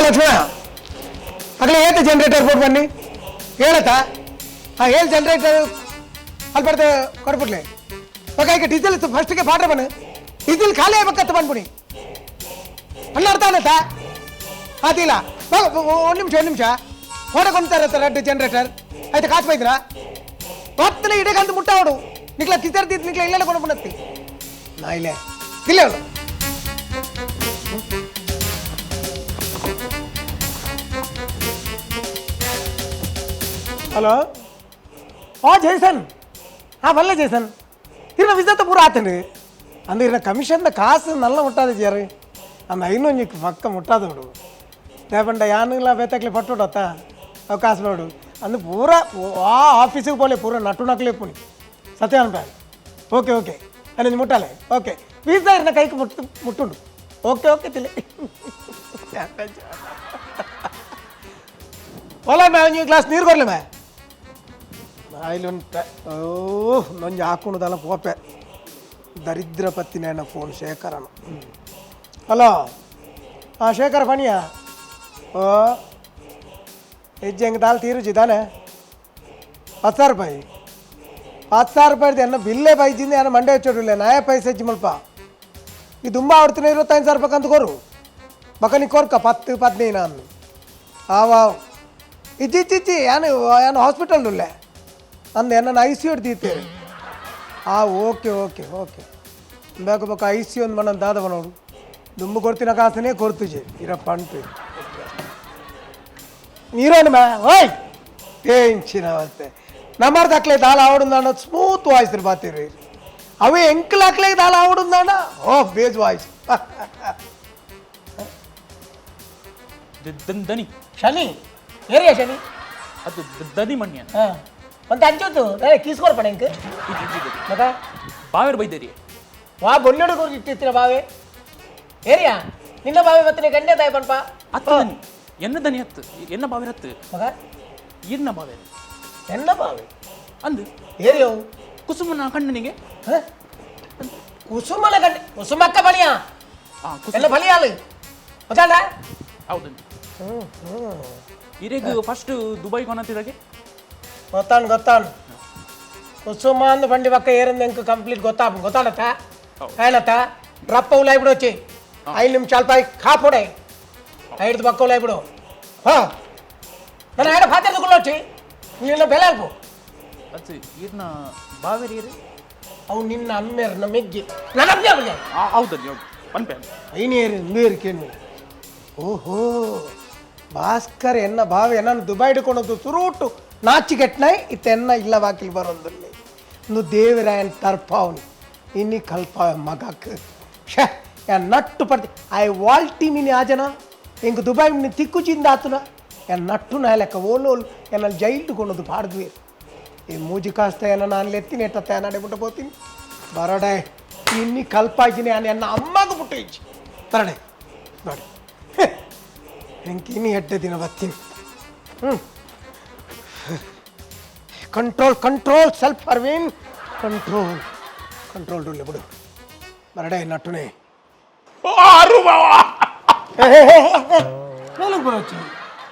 Lakshmana ಅಗಲ ಏತ generator ಕೊಟ್ಟು ಬನ್ನಿ ಹೇಳತ್ತ ಹಾಂ ಹೇಳಿ ಜನರೇಟರ್ ಅಲ್ಲಿ ಬರ್ತೆ ಕೊಡ್ಬಿಡ್ಲೆ ಈಗ ಡೀಸೆಲ್ ಫಸ್ಟಿಗೆ ಪಾಡ್ರೆ ಬನ್ನಿ ಡೀಸೆಲ್ ಖಾಲಿ ಆಗ್ಬೇಕತ್ತ ಬಂದ್ಬಿಡಿ ಅಲ್ಲ ಅರ್ಥ ಆಗತ್ತ ಅದಿಲ್ಲ ಒಂದು ನಿಮಿಷ ಒಂದು ನಿಮಿಷ ಹೊಡೆ ಕೊಂತಾರೆ ರೆಡ್ ಜನರೇಟರ್ ಆಯ್ತು ಕಾಸು ಬೈದ್ರ ಹೊತ್ತಲೆ ಇಡಗಂತ ಮುಟ್ಟಾವಡು ನಿಕ್ಲ ಕಿಸರ್ದಿದ್ದು ನಿಕ್ಲ ಇಲ್ಲೆಲ್ಲ ಕೊಂಡು ಬಂದತ್ತಿ ನಾ ಇಲ್ಲೇ ಇಲ್ಲ ಅವಳು. ಹಲೋ ಆ ಜೈಸನ್ ಹಾಂ ಬಲ್ಲೆ ಜೈಸನ್ ಇರ್ನ ವಿಸತ್ತ ಪೂರ ಆತನು ಅಂದ್ರೆ ಇರ್ನ ಕಮಿಷನ್ದ ಕಾಸು ನಲ್ಲ ಮುಟ್ಟಾದ ಜೇರು ಅಂದ ಐನೊಂಜಿ ಪಕ್ಕ ಮುಟ್ಟಾದೋಡು ರೇಪಂಡ ಯಾನುಲ ಬೇತಕ್ಲೆ ಪಟ್ಟುಡತ್ತ ಅವು ಕಾಸು ಬೇಡು ಅಂದು ಪೂರ ಆ ಆಫೀಸಿಗೆ ಪೋಲೆ ಪೂರ ನಟ್ಟು ನಕ್ಲೆ ಪುಣಿ ಸತ್ಯ ಅನ್ಪ ಓಕೆ ಓಕೆ ಅಲ್ಲಿ ಮುಟ್ಟಾಲೆ ಓಕೆ ವೀಸಾ ಇರ್ನ ಕೈಗೆ ಮುಟ್ಟು ಮುಟ್ಟುಂಡು ಓಕೆ ಓಕೆ ತಿಳಿ ಓಲಾ ಮ್ಯಾ ಒಂಜಿ ಗ್ಲಾಸ್ ನೀರು ಕೊರ್ಲೆ ಮ್ಯಾ ಬಾಯ್ಲುಂಟ ಓ ನೊಂಜಿ ಹಾಕುಣದಲ್ಲ ಪೋಪೆ ದರಿದ್ರ ಪತ್ತಿನ ಫೋನ್ ಶೇಖರನು. ಹಲೋ ಹಾಂ ಶೇಖರ ಪಣಿಯಾ ಓ ಹೆಜ್ಜೆ ಹಂಗೆ ದಾಲ್ ತೀರುಜಿ ತಾನೆ 10,000 ರೂಪಾಯಿ 10,000 ರೂಪಾಯಿ ಎನ್ನ ಬಿಲ್ಲೇ ಬೈಜಿಂದ ಏನ ಮಂಡೆ ಹಚ್ಚೋಡಿಲ್ಲ ನಾಯೇ ಪೈಸೆ ಹೆಚ್ಚು ಮಲ್ಪ ಈ ದುಂಬ ಆಡ್ತೀನಿ 25,000 ರೂಪಾಯಿ ಅಂತ ಕೊರು ಬಕ ನೀ ಕೊರ್ಕ 10 15 ನಾನು ಆವಾವ್ ಇಜ್ಜಿ ಇಚ್ಚಿ ಇಚ್ಚಿ ಏನು ಏನು ಹಾಸ್ಪಿಟಲ್ ಉಳ್ಳೆ ಅಂದ ಎನ್ನ I C ಹೊಡ್ದೀತೇವೆ ಆ okay okay okay ಬೇಕು ಬೇಕು I C ಒಂದು ಮನ ದಾದ ನೋಡು ದುಂಬು ಕೊಡ್ತೀನ ಕಾಸನೇ ಕೊಡ್ತಿಜೆ ಇರಪ್ಪ ಅಂಟು ನೀರೋನು ಮ್ಯಾ ಓಯ್ ಏಂಚಿನ ಅವಸ್ಥೆ ನಮ್ಮರ್ದ ಅಕ್ಲೆ ದಾಲ ಆವಡುಂದಾಣ ಸ್ಮೂತ್ ವಾಯ್ಸ್ ಬಾತಿರು ಅವೇ ಎಂಕಲ್ ಅಕ್ಲೆ ದಾಲ ಆವಡುಂದಾಣ ಓ ಬೇಜ್ ವಾಯ್ಸ್. ದನಿ ಶನಿ ಏರಿಯಾ ಶನಿ ಅದು ದನಿ ಮಣ್ಯ ಹಾಂ ಒಂದು ಅಂಚೊತ್ತು ಕೀಸ್ಕೊಡ್ಪಣ ಇಂಕ್ ಮಗ ಬಾವೇರ್ ಬೈದೇರಿ ವಾ ಬೊಲ್ಲೋಡು ಇಟ್ಟಿರ್ತೀರ ಬಾವೆ ಏರಿಯಾ ನಿನ್ನ ಬಾವೆ ಮತ್ತೆ ಗಂಡೆ ತಾಯಿ ಪನ್ಪ ಅತ್ತು ದನಿ ಎನ್ನ ದನಿ ಹತ್ತು ಎನ್ನ ಬಾವೇರ್ ಹತ್ತು ಮಗ ಎನ್ನ ಬಾವೇರ್ ಎನ್ನ ಬಾವೆ ಅಂದು ಏರಿಯೋ ಕುಸುಮನ ಕಣ್ಣನಿಗೆ ಕುಸುಮನ ಗಂಡೆ ಕುಸುಮಕ್ಕ ಬಳಿಯ ಎಲ್ಲ ಬಲಿಯಾಳು ಗೊತ್ತಾಡ ಹೌದು ಇರೇಗ ಫಸ್ಟ್ ದುಬೈ ಕೊನತ್ತಿದಾಗೆ ಗೊತ್ತಾನು ಗೊತ್ತಾನು ಕುಸುಮ ಅಂದು ಬಂಡಿ ಪಕ್ಕ ಏರಿಂದ ಎಂಕ್ ಕಂಪ್ಲೀಟ್ ಗೊತ್ತಾಪ ಗೊತ್ತಾಡತ್ತ ಏನತ್ತ ರಪ್ಪ ಉಲಾಯ್ ಬಿಡು వచ్చి 5 ನಿಮಿಷ ಪಾಯಿ ಕಾಪೊಡೆ ಐದು ಪಕ್ಕ ಉಲಾಯ್ ಬಿಡು ಹಾಂ ನನ್ನ ಆಡ ಪಾತ್ರೆ వచ్చి ನಿನ್ನ ಬೆಲೆ ಹಾಕು ಅದು ಇರ್ನ ಬಾವೇರಿ ಇರು ಅವು ನಿನ್ನ ಅಮ್ಮೇರ್ನ ಮೆಗ್ಗಿ ನನ್ನ ಅಮ್ಮೆ ಹೌದಲ್ಲಿ ಹೌದು ಪನ್ಪೆ ಐನೇರು ಇಂದೇರು ಕೇಳು ಓಹೋ ಭಾಸ್ಕರ್ ಎನ್ನ ಬಾವೆ ನಾನು ದುಬೈ ಹಿಡ್ಕೊಳೋದು ಸುರೂಟು ನಾಚಿಗೆಟ್ನಾಯ್ ಇತ್ತ ಎನ್ನ ಇಲ್ಲ ಬಾಕಿಲ್ ಬರೋದಿಲ್ಲ ಇನ್ನು ದೇವರಾಯನ್ ತರ್ಪಾವನಿ ಇನ್ನಿ ಕಲ್ಪ ಮಗಕ್ಕೆ ಷೇ ನಟ್ಟು ಪಡ್ತಿ I ವಾಲ್ಟಿ ಮಿನಿ ಆಜನ ಇಂಕ ದುಬೈ ಮಿನಿ ತಿಕ್ಕುಚಿಂದ ಆತನ ಎನ್ ನಟ್ಟು ನಾಯಲೆಕ್ಕ ಓಲೋಲ್ ಎನ್ನಲ್ಲಿ ಜೈಲ್ಡು ಕೊಡೋದು ಪಾಡ್ದ್ವಿ ಈ ಮೂಜಿ ಕಾಸ್ತ ಏನ ನಾನು ಎತ್ತಿನ ಎಟ್ಟ ನಾಡೆ ಬಿಟ್ಟು పోತೀನಿ ಬರಡೆ ಇನ್ನಿ ಕಲ್ಪಾಜಿನಿ ನಾನು ಎನ್ನ ಅಮ್ಮಗ ಬಿಟ್ಟು ಇಚ್ಚಿ ಬರಡೆ ನೋಡಿ ಇಂಕ ಇನ್ನಿ ಎಡ್ಡೆ ದಿನ ಬರ್ತೀನಿ. ಹ್ಞೂ control control self Arvind control control ಡುಲ್ಲೆ ಬಿಡು ಬರಡೆ ನಟ್ಟುನೇ ಮೇಲಕ್ಕೆ ಬರೋಚಿ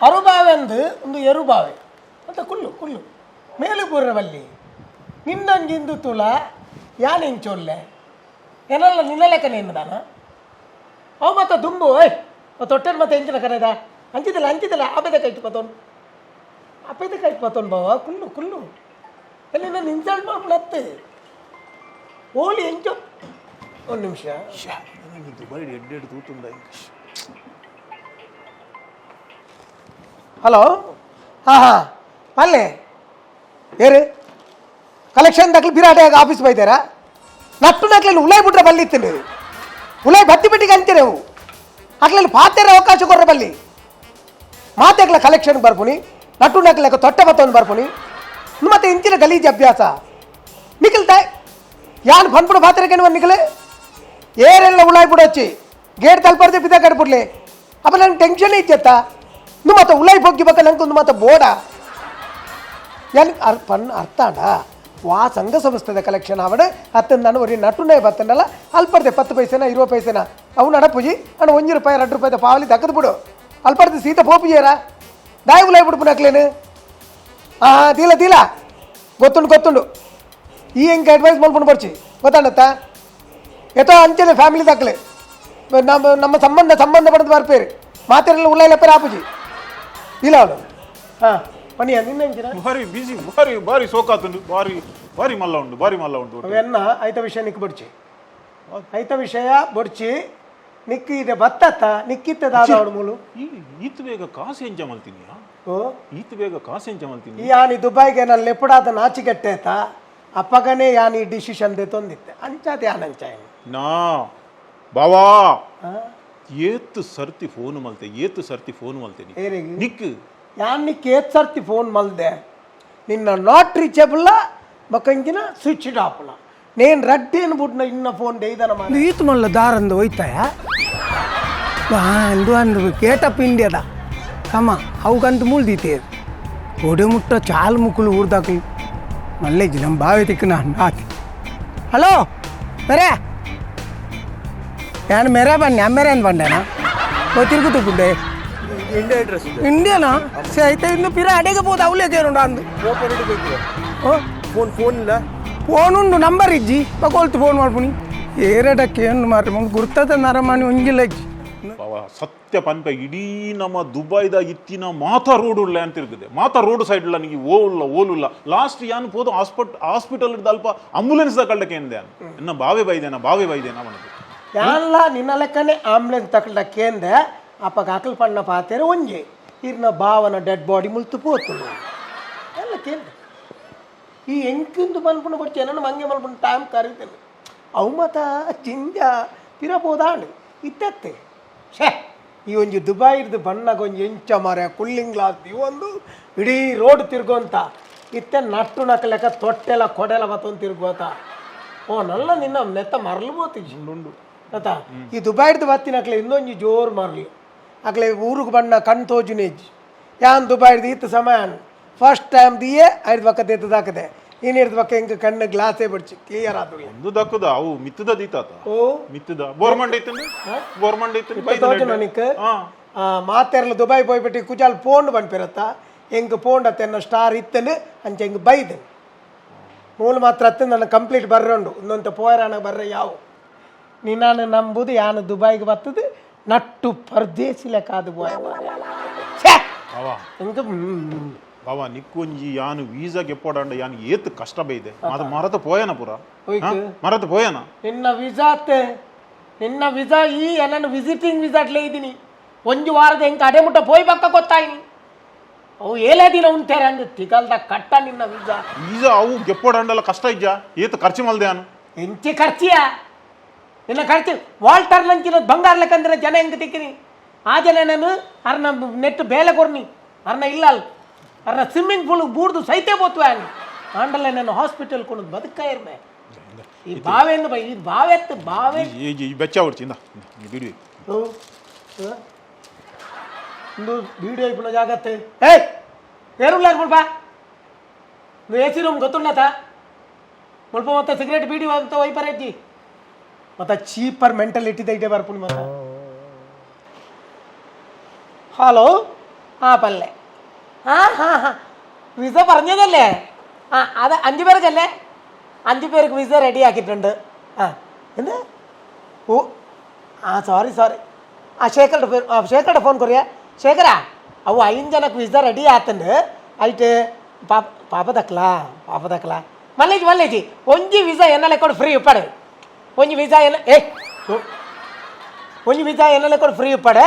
ಅರುಬಾವೆ ಅಂದು ಒಂದು ಎರುಬಾವೆ ಅಂತ ಕುಲ್ಲು ಕುಲ್ಲು ಮೇಲಕ್ಕೆ ಬರೋವಲ್ಲಿ ನಿನ್ನಂಜಿಂದು ತುಳ ಯಾನ್ ಇಂಚೊಲ್ಲೆ ಏನಲ್ಲ ನಿನ್ನ ಲೆಕ್ಕ ನಿನ್ನದಾನ ಅವು ಮತ್ತೆ ದುಂಬು ಏಯ್ ತೊಟ್ಟೆನ ಮತ್ತೆ ಎಂಚಿನ ಕರೆದ ಅಂಚಿದಲ್ಲ ಅಂಚಿದಲ್ಲ ಆಪೆದ ಕೈಟ್ ಪತೋನ್ ಅಪೆದ ಕೈಟ್ ಪತೋನ್ ಬಾವ ಕುಲ್ಲು ಕುಲ್ಲು ಎಲ್ಲಿ ನಾನು ಇನ್ಸಲ್ಟ್ ಮಾಡ್ಬಿಡತ್ತೆ ಓಲಿ ಎಂಚೋ ಒಂದು ನಿಮಿಷ ದುಬೈ ಎಡ್ಡೆಡ್ ತೂತುಂದ. ಹಲೋ ಹಾಂ ಹಾಂ ಅಲ್ಲೇ ಏರು ಕಲೆಕ್ಷನ್ ದಾಖಲೆ ಬಿರಾಟೆ ಆಫೀಸ್ ಬೈತಾರಾ ನಟ್ಟು ನಕ್ಲೆಲ್ಲಿ ಉಲಾಯ್ ಬಿಟ್ರೆ ಬಲ್ಲಿತ್ತೀನಿ ಉಲಾಯ್ ಬತ್ತಿ ಬಿಟ್ಟಿಗೆ ಅಂತೀರಿ ಅವು ಅಕ್ಲೆಲ್ಲಿ ಪಾತೆರ ಅವಕಾಶ ಕೊರ್ರೆ ಬಲ್ಲಿ ಮಾತೆಗ್ಲ ಕಲೆಕ್ಷನ್ ಬರ್ಪುನಿ ನಟ್ಟು ನಕ್ಲೆಕ ತೊಟ್ಟೆ ಬತ್ತೊಂದು ಬರ್ಪುನಿ ಮತ್ತೆ ಇಂಚಿನ ಗಲೀಜ್ ಅಭ್ಯಾಸ ನಿಖಲ್ತಾಯ್ ಯಾನ್ ಪನ್ಪುಡು ಪಾತ್ರೆಗೆ ನಿಖಲೆ ಏರೆಲ್ಲ ಉಲಾಯ್ ಬಿಡೊಚ್ಚಿ ಗೇಟ್ ತಲುಪರ್ದೆ ಬಿದ್ದ ಕಡ್ಬಿಡ್ಲಿ ಅಪ್ಪ ನಂಗೆ ಟೆನ್ಷನ್ ಇಜ್ಜತ್ತ ನು ಮತ್ತೆ ಉಲಾಯ್ ಬೊಗ್ಗಿ ಬಕ್ಕ ನಂಗೆ ಮತ್ತೆ ಬೋಡ ಯಾನ್ ಪನ್ ಅರ್ಥಾಂಡ ವಾ ಸಂಘ ಸಂಸ್ಥೆದ ಕಲೆಕ್ಷನ್ ಆವಡು ಅತ್ತಂದಾನು ಒರಿ ನಟ್ಟುನೇ ಬತ್ತಂಡಲ್ಲ ಅಲ್ಪರ್ದೆ 10 ಪೈಸೆನ 20 ಪೈಸೆನ ಅವು ನಡಪುಜಿ ಅಣ್ಣ 1 ರೂಪಾಯಿ 2 ರೂಪಾಯಿದ ಪಾವಲಿ ದಕ್ಕದು ಬಿಡು. ಅಲ್ಪಡ್ದು ಸೀತ ಪೋಪುಜೇರಾ ದಾಯಿ ಉಲಾಯಿ ಬಿಡ್ಪುನಕ್ಲೇನು. ಹಾಂ ತೀಲ ತೀಲ ಗೊತ್ತುಂಡು ಗೊತ್ತುಂಡು. ಈ ಎಂಕ್ ಅಡ್ವೈಸ್ ಮಲ್ಪುಂಡು ಬರ್ಚಿ ಗೊತ್ತಾಂಡತ್ತ. ಎತ್ತೋ ಅಂಚನೆ ಫ್ಯಾಮಿಲಿ ದಾಖಲೆ ನಮ್ಮ ನಮ್ಮ ಸಂಬಂಧ ಸಂಬಂಧ ಪಡೆದು ಬರ್ಪೇರು ಮಾತೆಲ್ಲ ಉಳ್ಳಾಯಿಲ ಪೇರು ಆಪುಜಿ ಇಲ್ಲ ಅವಳು. ಹಾಂ ಪನಿಯ ನಿನ್ನ ಎಂಚಿನ ಭಾರಿ ಬಿಸಿ, ಭಾರಿ ಭಾರಿ ಸೋಕಾತುಂಡು, ಭಾರಿ ಭಾರಿ ಮಲ್ಲ ಉಂಡು, ಭಾರಿ ಮಲ್ಲ ಉಂಡು. ಅವೆನ್ನ ಐತ ವಿಷಯ ನಿಕ್ ಬಡ್ಚಿ, ಐತ ವಿಷಯ ಬಡ್ಚಿ ನಿಕ್ಕಿ ಇದೆ ಬತ್ತತ್ತ ನಿಕ್ಕಿತ್ತೆ ದಾದ ಅವಳು ಮೂಲು. ಈ ಈತ್ ಬೇಗ ಕಾಸು ಎಂಚ ಮಲ್ತಿನಿಯಾ? ಓ. ಈತ್ ಬೇಗ ಕಾಸು ಎಂಚ ಮಲ್ತೀನಿ? ಈ ಯಾನಿ ದುಬೈಗೆ ನನ್ನ ಲೆಪ್ಪಡಾದ ನಾಚಿಗೆಟ್ಟೇತ ಅಪ್ಪಗನೇ ಯಾನಿ ಡಿಸಿಷನ್ they ತೊಂದಿತ್ತೆ ಅಂಚಾದ ಯಾನಂಚ. ನಾ ಬಾವಾ, ಏತ್ ಸರ್ತಿ ಫೋನ್ ಮಲ್ತೆ, ಏತ್ ಸರ್ತಿ ಫೋನ್ ಮಲ್ತೇನಿ. ಏರಿಗೆ? ನಿಕ್. ಯಾನ್ ನಿಕ್ ಏತ್ ಸರ್ತಿ ಫೋನ್ ಮಲ್ದೆ, ನಿನ್ನ not ರೀಚಬಲ್ಲ ಬೊಕ್ಕಂಚಿನ ಸ್ವಿಚ್ ಆಫ್ಲ. ನೇನ್ ರಡ್ಡೇನು ಬುಡ್ನ ಇನ್ನ ಫೋನ್ ದೇಯ್ದನ. ಈತು ಮಲ್ಲ ದಾರಂದು ಹೋಯ್ತಾಯ ಅಂದು ಅಂದು ಗೇಟಪ್ ಇಂಡಿಯಾದ ಕಮ್ಮ ಅವುಗಂತ ಮೂಲ್ದೀತೆ ಒಡೆ ಮುಟ್ಟ ಚಾಲ್ ಮುಕ್ಕುಲು ಊರ್ದಾಕಲು ಮಲ್ಲೇಜಿ ನಮ್ಮ ಬಾವಿ ತಿಕ್ಕ ನಾನು ಆತಿ. ಹಲೋ ಮೇರೆ, ಯಾನು ಮೇರೆ ಬನ್ನಿ ಅಮ್ಮೇರೆ ಅಂದ್ ಬಂಡೇನಾ ತಿರುಗುತ್ತುಂಡೆ. ಇಂಡಿಯಾ ಅಡ್ರೆಸ್ ಇದೆ. ಇಂಡಿಯಾನಾ ಸೇ ಐತೆ ಇನ್ನು ಪಿರ ಅಡೆಗೆ ಬೋದು ಅವಲೇ ಉಂಡು ಅಂದು. ಓ. ಫೋನ್ ಫೋನ್ ಇಲ್ಲ. ಫೋನ್ ಉಂಡು, ನಂಬರ್ ಇಜ್ಜಿ ಬಕೊಲ್ತು ಫೋನ್ ಮಾಡ್ಪುನಿ ಏರಡಕ್ಕೆ ಏನು ಮಾರ್ರೆ ಮುಂದೆ ಗುರ್ತದ ನರಮಾನಿ ಒಂಜಿಲ್ಲ ಇಜ್ಜಿ. ಬಾವಾ, ಸತ್ಯ ಪನ್ಪ, ಇಡೀ ನಮ್ಮ ದುಬೈದ ಇತ್ತಿನ ಮಾತಾ ರೋಡ್ ಉಳ್ಳೆ ಅಂತ ಇರ್ತದೆ, ಮಾತಾ ರೋಡ್ ಸೈಡ್ ಉಳ್ಳ ನಿಮಗೆ ಓ ಉಲ್ಲ ಓಲುಲ್ಲ. ಲಾಸ್ಟ್ ಯಾನ್ ಪೋದು ಹಾಸ್ಪಿಟಲ್ ಅಲ್ಪ ಆಂಬುಲೆನ್ಸ್ the ಕಳ್ಳಕ್ಕೆ ಎಂದೆ ಎನ್ನ ಬಾವೆ ಬೈದೇನ, ಬಾವೆ ಬೈದೇನ ಅವನಿಗೆ. ಯಾನ್ಲ ನಿನ್ನ ಲೆಕ್ಕನೆ ಆಂಬುಲೆನ್ಸ್ ತಕಲ್ಡ ಕೇಂದೆ ಅಪ್ಪಗ ಅಕಲ್ ಪಣ್ಣ ಪಾತೇರೆ ಒಂಜಿ ಇರ್ನ ಭಾವನ ಡೆಡ್ ಬಾಡಿ ಮುಲ್ತು ಪೋತುಂಡು ಎಲ್ಲ ಕೇಂದ್ರ. ಈ ಎಂಕಿಂದು ಮನ್ಪುಂಡು ಬಡ್ಚಿ ನನ್ನ ಮಂಗೆ ಮಲ್ಪುಂಡು ಟೈಮ್ ಕರೀತೇನೆ ಅವು ಮತ ಜಿಂಜ ಪಿರ ಪೋದಾಂಡು ಇತ್ತತ್ತೆ. ಛೇ, ಈ ಒಂಜಿ ದುಬೈರ್ದು ಬಣ್ಣಗ ಒಂಜಿ ಎಂಚ ಮಾರ ಕೂಲಿಂಗ್ ಗ್ಲಾಸ್ ಒಂದು ಇಡೀ ರೋಡ್ ತಿರ್ಗೋಂತ ಇತ್ತೆ ನಟ್ಟು ನಕಲೆಕ ತೊಟ್ಟೆಲ ಕೊಡೆಲ ಮತ್ತೊಂದು ತಿರ್ಗೋತ. ಓ ನಲ್ಲ ನಿನ್ನ ನೆತ್ತ ಮರಲು ಬೋತಿಜಿ ಆತಾ. ಈ ದುಬೈಡ್ದು ಬತ್ತಿನಕ್ಲೆ ಇನ್ನೊಂಜಿ ಜೋರು ಮರಲು ಅಕ್ಲೆ ಊರಿಗೆ ಬಣ್ಣ ಕಣ್ ತೋಜುನೇಜ್. ಯಾನ್ ದುಬೈಡ್ದು ಇತ್ತು ಸಮಯ ಫಸ್ಟ್ ಟೈಮ್ ದಿಯೇ ಐದು ಪಕ್ಕ ತೆತ್ತದಾಕದೆ ಇನ್ ಪಕ್ಕ ಹಿಂಗೆ ಕಣ್ಣು ಗ್ಲಾಸೇ ಬಿಡ್ಚಿ ಕ್ಲಿಯರ್ ಆದು. ಒಂದು ದಕ್ಕದ ಅವು ಮಿತ್ತದ ದೀತಾತ. ಓ. ಮಿತ್ತದ ಬೋರ್ಮಂಡ್ ಐತಂದು, ಬೋರ್ಮಂಡ್ ಐತಂದು. ತೋಜುನ ನಿಕ್ ಮಾತೆರ್ಲ ದುಬೈ ಪೋಯ್ಬಿಟ್ಟು ಕುಜಾಲ್ ಪೋಂಡ್ ಪನ್ಪಿರತ್ತ ಎಂಕ್ ಪೋಂಡ್ ಅತ್ತೆನ್ನ ಸ್ಟಾರ್ ಇತ್ತನು ಅಂಚ ಎಂಕ್ ಬೈದನು ಮೂಲು ಮಾತ್ರ ಅತ್ತ ನನ್ನ ಕಂಪ್ಲೀಟ್ ಬರ್ರಂಡು ಇನ್ನೊಂತ ಪೋಯರಾಣ ಬರ್ರೆ ಯಾವ ನಿನ್ನಾನು ನಂಬುದು. ಯಾನು ದುಬೈಗೆ ಬರ್ತದೆ ನಟ್ಟು ಪರ್ದೇಸಿ ಲೆಕ್ಕ ಅದು ಬೋಯ. ಛೇ. ಬಾವಾ. ಎಂಕ್ ಬಾವಾ, ನಿಕ್ಕೊಂಜಿ ಯಾನು ವೀಸಾ ಗೆಪ್ಪೋಡಂಡ ಯಾನು ಏತ್ ಕಷ್ಟ ಬೈದೆ ಮಾತ ಮರತ ಪೋಯನ ಪುರ. ಹೋಯ್ತು. ಮರತ ಪೋಯನ. ನಿನ್ನ ವೀಸಾತ್ತೆ ನಿನ್ನ ವೀಸಾ ಈ ನನ್ನ ವಿಸಿಟಿಂಗ್ ವೀಸಾಟ್ಲೇ ಇದ್ದೀನಿ ಒಂಜಿ ವಾರದ ಹೆಂಗೆ ಅಡೆ ಮುಟ್ಟ ಪೋಯ್ ಪಕ್ಕ ಗೊತ್ತಾಯಿನಿ ಅವು ಏಲೇ ದಿನ ಉಂಟೇರೆ ಅಂದು ತಿಗಲ್ದ ಕಟ್ಟ ನಿನ್ನ ವೀಸಾ. ವೀಸಾ ಅವು ಗೆಪ್ಪೋಡಂಡಲ್ಲ ಕಷ್ಟ ಇಜ್ಜಾ? ಏತ್ ಖರ್ಚು ಮಲ್ದೆ ಯಾನು. ಎಂಚಿ ಖರ್ಚಿಯ ನಿನ್ನ ಖರ್ಚು? ವಾಲ್ಟರ್ ನಂಚಿನ ಬಂಗಾರ ಲೆಕ್ಕಂದ್ರೆ ಜನ ಹೆಂಗೆ ತಿಕ್ಕಿನಿ ಆ ಜನ ನಾನು ಅರ್ನ ನೆಟ್ ಬೇಲೆ ಕೊರ್ನಿ ಅರ್ನ ಇಲ್ಲ ಅಲ್ ಅರ್ನ ಸ್ವಿಮ್ಮಿಂಗ್ ಪೂಲ್ ಬೂಡ್ದು ಸೈತೆ ಬೋತ್ವ ಆಂಡಲ್ಲ ನಾನು ಹಾಸ್ಪಿಟಲ್ ಕೊಂಡು ಬದುಕ ಇರ್ಮೆ. ಈ ಬಾವೆಂದು ಬೈ ಈ ಬಾವೆತ್ತು ಬಾವೆ. ಈ ಈ ಬೆಚ್ಚ ಹೊಡ್ಚಿ ಇಂದ ಬಿಡಿ. ಒಂದು ವಿಡಿಯೋ ಇಪ್ಪುನ ಜಾಗತ್ತೆ. ಏಯ್, ಏರುಲ್ಲ ಮುಲ್ಪ నువ్వు ఏసీ రూమ్ ಗೊತ್ತುಂಡತ ಮುಲ್ಪ ಮತ್ತೆ ಸಿಗರೇಟ್ ಬೀಡಿ ಅಂತ ವೈಪರ್ ಐತಿ ಮತ್ತೆ ಚೀಪರ್ ಮೆಂಟಲಿಟಿ ದೈಟೆ ಬರ್ಪುಣಿ ಮತ್ತೆ. ഹലോ, ആ പല്ലേ, ആ ഹാ ഹാ വിസ പറഞ്ഞതല്ലേ? ആ അത് 5 പേർക്കല്ലേ? 5 പേർക്ക് വിസ റെഡി ആക്കിയിട്ടുണ്ട്. ആ എന്ത്? ഓ ആ സോറി സോറി. ആ ശേഖറുടെ പേര്, ആ ശേഖറുടെ ഫോൺ കൊറിയ. ശേഖര, ಅವು 5 ಜನಕ್ಕೆ ವಿಸಾ ರೆಡಿ ಆತಂಡು ಐಟ್ ಪಾಪ ಪಾಪ ದಕ್ಲಾ ಪಾಪ ದಕ್ಲಾ ಮಲ್ಲೇಜಿ ಮಲ್ಲೇಜಿ ಒಂಜಿ ವಿಸಾ ಎನ್ನಲೆ ಕೊಡು ಫ್ರೀ ಉಪ್ಪಾಡು ಒಂಜಿ ವಿಸಾ ಎನ್ನ ಏ ಒಂಜಿ ವಿಸಾ ಎನ್ನಲೆ ಕೊಡು ಫ್ರೀ ಉಪ್ಪಾಡೆ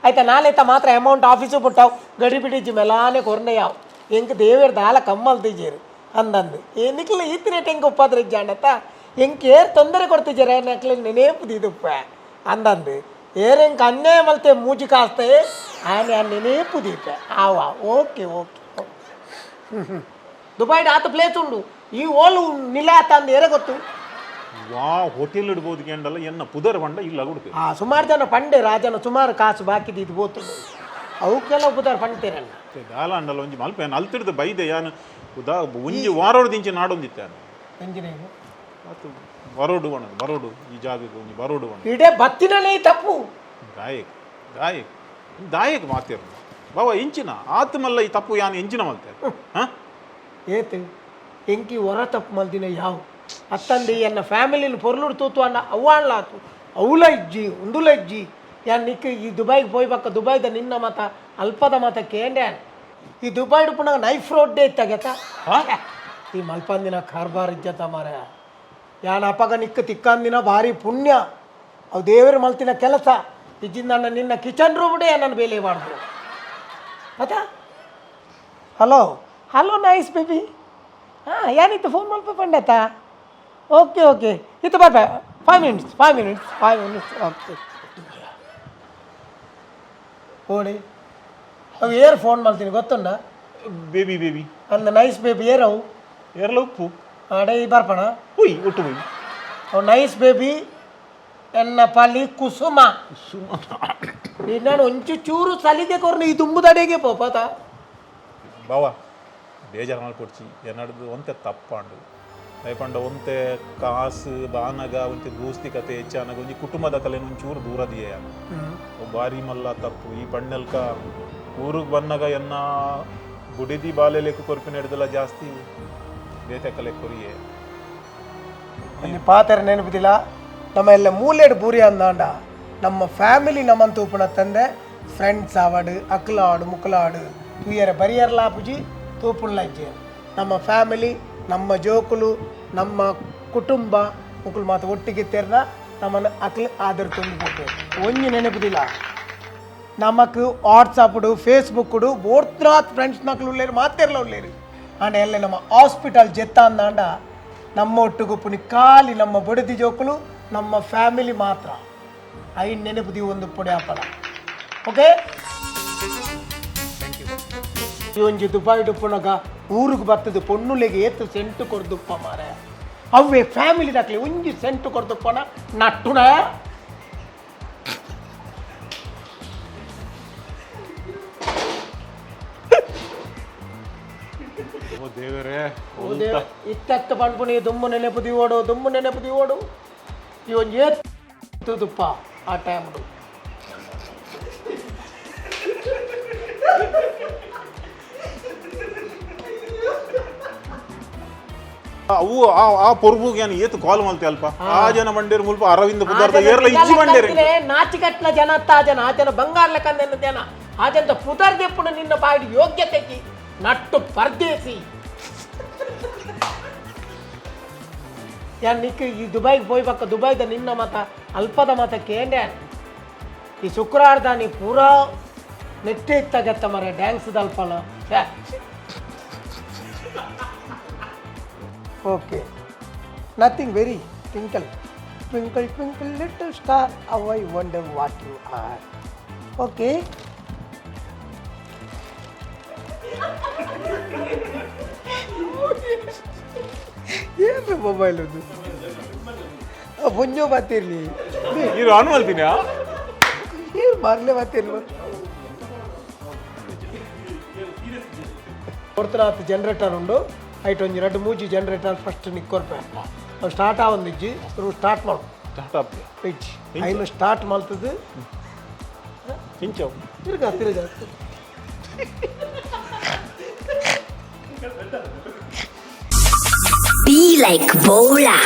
ಆಯ್ತಾ. ನಾಳೆತ್ತ ಮಾತ್ರ ಅಮೌಂಟ್ ಆಫೀಸು ಬಿಟ್ಟಾವು ಗಡಿ ಬಿಡಿಜಿ ಮೆಲಾನೆ ಕೊರ್ನೆಯಾವು ಎಂಕ್ ದೇವೇರ್ ದಾಲ ಕಮ್ಮಲ್ ತೀಜೇರು ಅಂದಂದು ಏನಿಕ್ಲ ಈತ್ ರೇಟ್ ಹೆಂಗೆ ಉಪ್ಪಾದ್ರೆ ಇಜ್ಜಾಂಡತ್ತ ಎಂಕ್ ಏರ್ ತೊಂದರೆ ಕೊಡ್ತಿಜಾರೆ ನಕ್ಲೆ ನೆನೇಪು ದೀದುಪ್ಪ ಅಂದಂದು ಏರ್ ಎಂಕ್ ಅನ್ಯಾಯ ಮಲ್ತೆ ಮೂಜಿ ಕಾಸ್ತೆ ಆನೆ ಆ ನೆನೇಪು ದೀಪ ಆವಾ. Okay okay. ದುಬೈಡ್ ಆತ ಪ್ಲೇಸ್ ಉಂಡು ಈ ಓಲು ನಿಲ ಆತ ಅಂದು ಏರೆ ಗೊತ್ತು. ವಾ ಹೋಟೆಲ್ ಇಡ್ಬೋದು ಕೇಂಡಲ್ಲ ಎನ್ನ ಪುದರ್ ಬಂಡ ಇಲ್ಲ ಕೊಡ್ತೀವಿ. ಆ ಸುಮಾರು ಜನ ಪಂಡೆ ರಾಜನ ಸುಮಾರು ಕಾಸು ಬಾಕಿ ಇದು ಬೋತು ಅವಕ್ಕೆಲ್ಲ ಉಪದಾರ ಪಂಡ್ತೀರಣ್ಣ. ದಾಲ ಅಂಡಲ್ಲ ಒಂಜಿ ಮಲ್ಪ ಯಾನ್ ಅಲ್ತಿಡ್ದು ಬೈದೆ ಯಾನು ಉದಾ ಒಂಜಿ ವಾರೋಡು ದಿಂಚಿ ನಾಡೊಂದಿತ್ತೆ ಯಾನು. ಎಂಜಿನಿಯರಿಂಗ್. ಅದು ಬರೋಡು ಬಣ್ಣದು ಬರೋಡು ಈ ಜಾಗಕ್ಕೆ ಒಂಜಿ ಬರೋಡು ಬಣ್ಣ. ಇಡೇ ಬತ್ತಿನಲೇ ತಪ್ಪು. ಗಾಯಕ್ ಗಾಯಕ್ ದಾಯಕ್ ಮಾತಿರ್ನ ಬಾವ ಇಂಚಿನ ಆತ್ಮಲ್ಲ ಈ ತಪ್ಪು ಯಾನ್ ಎಂಚಿನ ಮಲ್ತೆ? ಹಾ. ಏತ್ ಎಂಕಿ ಹೊರ ತಪ್ಪು ಮಲ್ದಿನ ಯಾವ ಅತ್ತಂದೆ ಎನ್ನ ಫ್ಯಾಮಿಲಿನ ಪೊರ್ಲುಡು ತೂತು ಅನ್ನ ಅವ್ವಾಣ್ಲಾತು ಅವಲ ಇಜ್ಜಿ ಉಂದುಲ ಇಜ್ಜಿ. ಯಾನ್ ನಿಕ್ ಈ ದುಬೈಗೆ ಪೋಯ್ಬಕ್ಕ ದುಬೈದ ನಿನ್ನ ಮತ ಅಲ್ಪದ ಮತ ಕೇಂಡೆ. ಈ ದುಬೈ ಪುನಃ ನೈಫ್ ರೋಡ್ಡೇ ಇತ್ತಾಗೆತ. ಈ ಮಲ್ಪಂದಿನ ಕಾರ್ಬಾರ್ ಇಜ್ಜತ ಮಾರ. ಯಾನ್ ಅಪಗ ನಿಕ್ಕ ತಿಕ್ಕಂದಿನ ಭಾರಿ ಪುಣ್ಯ. ಅವು ದೇವರು ಮಲ್ತಿನ ಕೆಲಸ ಇಜ್ಜಿಂದ ನನ್ನ ನಿನ್ನ ಕಿಚನ್ ರೂಮ್ಡೇ ನನ್ನ ಬೇಲೆ ಮಾಡ್ದು ಮತ್ತ. Hello hello, nice baby. ಹಾಂ, ಏನಿತ್ತು? ಫೋನ್ ಮಲ್ಪ ಪಂಡತ. ಓಕೆ ಓಕೆ, ಇತ್ತು bye bye. 5 minutes, 5 minutes, 5 minutes. Okay. ಓಡಿ ಅವು ಏರ್ ಫೋನ್ ಮಾಡ್ತೀನಿ ಗೊತ್ತುಂಡ? ಬೇಬಿ ಬೇಬಿ ಅಂದ ನೈಸ್ ಬೇಬಿ ಏರ್ ಅವು? ಏರ್ಲ ಉಪ್ಪು. ಅಡೆ ಬರ್ಪಣ. ಉಯ್ ಒಟ್ಟು ಉಯ್. ಅವು ನೈಸ್ ಬೇಬಿ ಎನ್ನ ಪಲಿ ಕುಸುಮ. ನಾನು ಒಂಚು ಚೂರು ಸಲಿಗೆ ಕೊರ್ನು ಈ ದುಂಬುದಡೆಗೆ ಪೋಪತ. ಬಾವ, ಬೇಜಾರು ಮಲ್ಪೊಡ್ಚಿ. ಎನ್ನಡ್ದು ಒಂತೆ ತಪ್ಪಾಂಡು ದಯಪಂಡ ಒಂತೆ ಕಾಸು ಬಾನಗ ಒಂತೆ ದೋಸ್ತಿ ಕತೆ ಹೆಚ್ಚಾನಗ ಒಂಜಿ ಕುಟುಂಬದ ಕಲೆ ಒಂಚೂರು ದೂರ ದಿಯೆ. ಬಾರಿ ಮಲ್ಲ ತಪ್ಪು. ಈ ಪಣ್ಣೆಲ್ಕ ಊರಿಗೆ ಬನ್ನಗ ಎನ್ನ ಬುಡಿದಿ ಬಾಲೆಲೆಕ್ಕು ಕೊರ್ಪಿನ ಹಿಡ್ದಲ್ಲ ಜಾಸ್ತಿ ಬೇತೆ ಕಲೆ ಕೊರಿಯೆ. ಅಲ್ಲಿ ಪಾತ್ರ ನೆನಪಿದಿಲ್ಲ. ನಮ್ಮ ಎಲ್ಲ ಮೂಲೆಡ್ ಬೂರಿ ಅಂದಾಂಡ ನಮ್ಮ ಫ್ಯಾಮಿಲಿ ನಮ್ಮಂತ ಉಪ್ಪುನ ತಂದೆ ಫ್ರೆಂಡ್ಸ್ ಆವಡು ಅಕ್ಲಾಡು ಮುಕ್ಲಾಡು ತೂಯರ ಬರಿಯರ್ಲಾಪುಜಿ ತೂಪುಳ್ಳ. ನಮ್ಮ ಫ್ಯಾಮಿಲಿ, ನಮ್ಮ ಜೋಕುಲು, ನಮ್ಮ ಕುಟುಂಬ ಮುಕುಲು ಮಾತ ಒಟ್ಟಿಗೆ ತೆರ್ನ ನಮ್ಮನ್ನು ಅಕ್ಲು ಆದರ ತುಂಬಿಕೊಟ್ಟು ಒಂಜಿ ನೆನಪುದಿಲ್ಲ. ನಮಕ್ ವಾಟ್ಸಪ್ಡು ಫೇಸ್ಬುಕ್ಡು ಬೋರ್ತ್ರಾತ್ ಫ್ರೆಂಡ್ಸ್ ನಕ್ಲು ಉಳ್ಳೇರು ಮಾತೆರ್ಲ ಉಳ್ಳೇರು. ಆಂಡ ಎಲ್ಲ ನಮ್ಮ ಹಾಸ್ಪಿಟಲ್ ಜೆತ್ತ ಅಂದಾಂಡ ನಮ್ಮ ಒಟ್ಟುಗುಪ್ಪುನಿ ಖಾಲಿ ನಮ್ಮ ಬಡದಿ ಜೋಕುಲು, ನಮ್ಮ ಫ್ಯಾಮಿಲಿ ಮಾತ್ರ. ಐನ್ ನೆನಪು ಒಂದು ಪೊಡೆ ಆಪಲ. ಓಕೆ, ಈ ಒಂಜಿ ದುಬೈ ಡುಪ್ಪುನಗ ಊರಿಗೆ ಬರ್ತದೆ ಪೊಣ್ಣುಲೆಗೆ ಏತು ಸೆಂಟು ಕೊರ್ದುಪ್ಪ ಮಾರೆ. ಅವ್ವೆ ಫ್ಯಾಮಿಲಿ ದಾಕ್ಲೆ ಒಂಜಿ ಸೆಂಟು ಕೊರ್ದುಪ್ಪನ ನಟ್ಟುನ. ಓ ದೇವರೇ. ಇತ್ತತ್ತ ಪನ್ಪುನಿ ದುಮ್ಮು ನೆನಪು ದಿವೋಡು, ದುಮ್ಮು ನೆನಪು ದಿವೋಡು. ಈ ಒಂಜಿ ಏತು ತುಪ್ಪ ಆ ಟೈಮ್ಡು. ಅವು ಆ ಆ ಪೊರ್ಬುಗೆ ಏನು ಏತು ಕಾಲ್ ಮಲ್ತೆ ಅಲ್ಪ ಆ ಜನ ಮಂಡೇರು ಮುಲ್ಪ ಅರವಿಂದ ಪುದಾರ್ದ ಏರ್ಲ ಇಜ್ಜಿ ಮಂಡೇರು. ನಾಚಿಕಟ್ಲ ಜನ ಅತ್ತ ಆ ಜನ, ಆ ಜನ ಬಂಗಾರ್ಲ ಕಂದೆನ ಜನ. ಆ ಜನ ಪುದರ್ ದೆಪ್ಪುಡು ನಿನ್ನ ಬಾಯಿಡ್ ಯೋಗ್ಯತೆಗೆ ನಟ್ಟು ಪರ್ದೇಸಿ. ಯಾನ್ ನಿಕ್ ಈ ದುಬೈಗೆ ಪೋಯ್ಬಕ್ಕ ದುಬೈದ ನಿನ್ನ ಮತ ಅಲ್ಪದ ಮತ ಕೇಂಡೆ. ಈ ಶುಕ್ರವಾರದ ನೀ ಪೂರಾ ನೆಟ್ಟೆ ಇತ್ತಾಗತ್ತ ಮರ dance ಅಲ್ಪಲ. Okay, nothing very. Twinkle twinkle twinkle little star, how I wonder what you are. Okay. ಏನು ಮೊಬೈಲ್ ಅದು ಪುಂಜೋ ಬರ್ತಿರ್ಲಿ. ನೀರು ಆನ್ ಮಲ್ತೀನಿ. ಏನು ಮಾರ್ಲೆ ಬರ್ತಿರ್ಲಿ. ಕೊಡ್ತಾರ ಜನರೇಟರ್ ಉಂಡು. ಐಟ್ ಒಂಜಿ ರಡ್ಡು ಮೂಜಿ ಜನರೇಟರ್ ಫಸ್ಟ್ ನಿಕ್ಕೊರ್ಪೆ. ಅವು ಸ್ಟಾರ್ಟ್ ಆವೊಂದಿಜ್ಜಿ, ಸ್ಟಾರ್ಟ್ ಮಾಡು. ಸ್ಟಾರ್ಟ್ ಆಪ್. ಇಜ್ಜಿ, ಐನು ಸ್ಟಾರ್ಟ್ ಮಲ್ತದ್ದು. ಇಂಚವು. ತಿರ್ಗಾ ತಿರ್ಗಾ. Be like Bola.